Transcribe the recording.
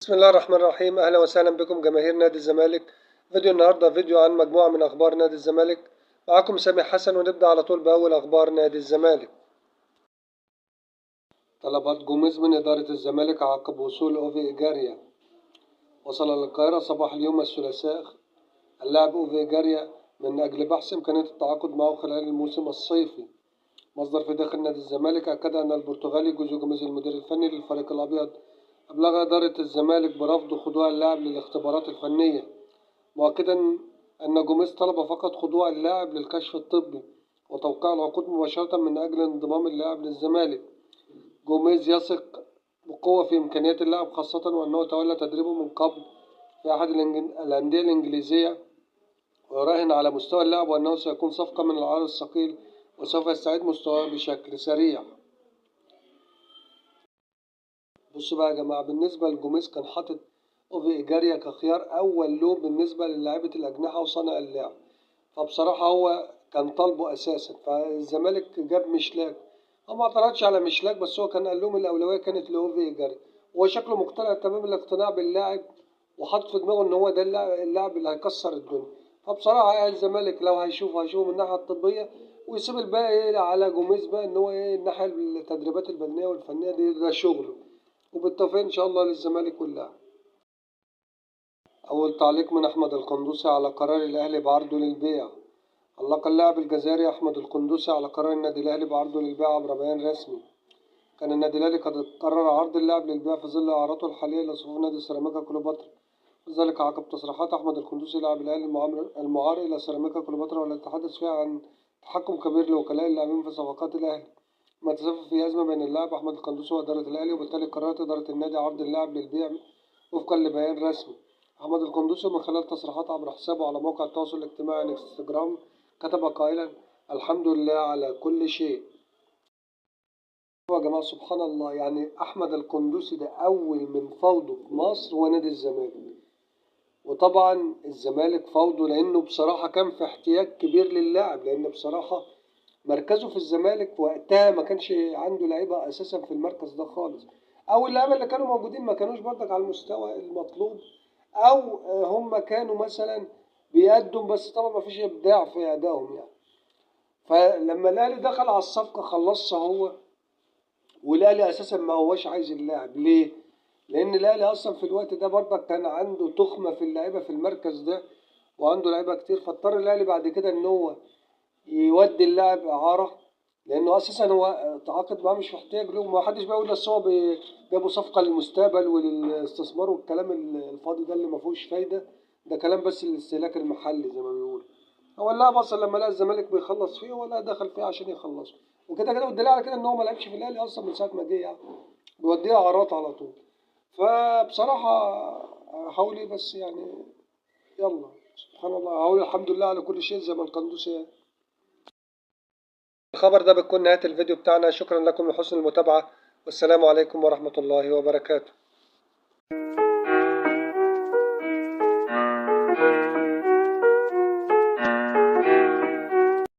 بسم الله الرحمن الرحيم. أهلا وسهلا بكم جماهير نادي الزمالك. فيديو النهاردة فيديو عن مجموعة من أخبار نادي الزمالك. معاكم سامي حسن، ونبدأ على طول بأول أخبار نادي الزمالك. طلبات جوميز من إدارة الزمالك عقب وصول أوفي إيجاريا. وصل للقاهرة صباح اليوم الثلاثاء اللاعب أوفي إيجاريا من أجل بحث إمكانية التعاقد معه خلال الموسم الصيفي. مصدر في داخل نادي الزمالك أكد أن البرتغالي جوزيه جوميز المدير الفني للفريق الأبيض أبلغ إدارة الزمالك برفض خضوع اللاعب للاختبارات الفنية، مؤكدا أن جوميز طلب فقط خضوع اللاعب للكشف الطبي وتوقيع العقود مباشرة من أجل انضمام اللاعب للزمالك. جوميز يثق بقوة في إمكانيات اللاعب، خاصة وأنه تولى تدريبه من قبل في أحد الأندية الإنجليزية، ويراهن على مستوى اللاعب وأنه سيكون صفقة من العار الثقيل وسوف يستعيد مستواه بشكل سريع. بصوا بقى يا جماعة، بالنسبة لجوميز كان حاطط أوفي إيجاريا كخيار أول له بالنسبة للاعيبة الأجنحة وصانع اللعب، فبصراحة هو كان طالبه أساسا، فالزمالك جاب مشلاك. هو ما اعترضش على مشلاك، بس هو كان قال لهم الأولوية كانت لأوفي إيجاريا. هو شكله مقتنع تمام الاقتناع باللاعب وحاطط في دماغه إن هو ده اللاعب اللي هيكسر الدنيا. فبصراحة الزمالك لو هيشوفه من الناحية الطبية ويسيب الباقي على جوميز بقى، إن هو إيه الناحية التدريبات البدنية والفنية دي ده شغله. وبالتوفيق إن شاء الله للزمالك واللاعب. أول تعليق من أحمد القندوسي على قرار الأهلي بعرضه للبيع. علق اللاعب الجزائري أحمد القندوسي على قرار النادي الأهلي بعرضه للبيع عبر بيان رسمي. كان النادي الأهلي قد قرر عرض اللاعب للبيع في ظل إعارته الحالية لصفوف نادي سيراميكا كليوباترا، وذلك عقب تصريحات أحمد القندوسي لاعب الأهلي المعار إلى سيراميكا كليوباترا، والتي تحدث فيها عن تحكم كبير لوكلاء اللاعبين في صفقات الأهلي، ما تسبب في أزمة بين اللاعب أحمد القندوسي وإدارة الأهلي، وبالتالي قررت إدارة النادي عرض اللاعب للبيع وفقا لبيان رسمي. أحمد القندوسي من خلال تصريحات عبر حسابه على موقع التواصل الاجتماعي انستجرام كتب قائلا: الحمد لله على كل شيء. يا جماعة سبحان الله، يعني أحمد القندوسي ده أول من فوضه في مصر هو نادي الزمالك، وطبعا الزمالك فوضه لأنه بصراحة كان في احتياج كبير للاعب، لأن بصراحة مركزه في الزمالك وقتها ما كانش عنده لعيبة أساسا في المركز ده خالص، أو اللعيبة اللي كانوا موجودين ما كانوش برضك على المستوى المطلوب، أو هم كانوا مثلا بيقدم بس طبعا ما فيش إبداع في أدائهم يعني. فلما الأهلي دخل على الصفقة خلصها هو، والأهلي أساسا ما هوش عايز اللاعب. ليه؟ لأن الأهلي أصلا في الوقت ده برضك كان عنده تخمة في اللعيبة في المركز ده وعنده لعيبة كتير، فاضطر الأهلي بعد كده إن هو يودي اللاعب إعارة، لأنه أساسا هو تعاقد معاه مش في احتياج له. ما حدش بقى يقول بس هو جابوا صفقة للمستقبل وللاستثمار والكلام الفاضي ده اللي ما فيهوش فايدة، ده كلام بس للاستهلاك المحلي زي ما بيقولوا. هو اللاعب أصلا لما لقى الزمالك بيخلص فيه ولا دخل فيه عشان يخلصه وكده كده، والدليل على كده إن هو ما لعبش في الأهلي أصلا من ساعة ما جه، يعني بيوديها إعارات على طول. فبصراحة هقول بس يعني يلا سبحان الله، هقول الحمد لله على كل شيء زي ما القندوسي يعني. الخبر ده بتكون نهاية الفيديو بتاعنا. شكرا لكم لحسن المتابعة، والسلام عليكم ورحمة الله وبركاته.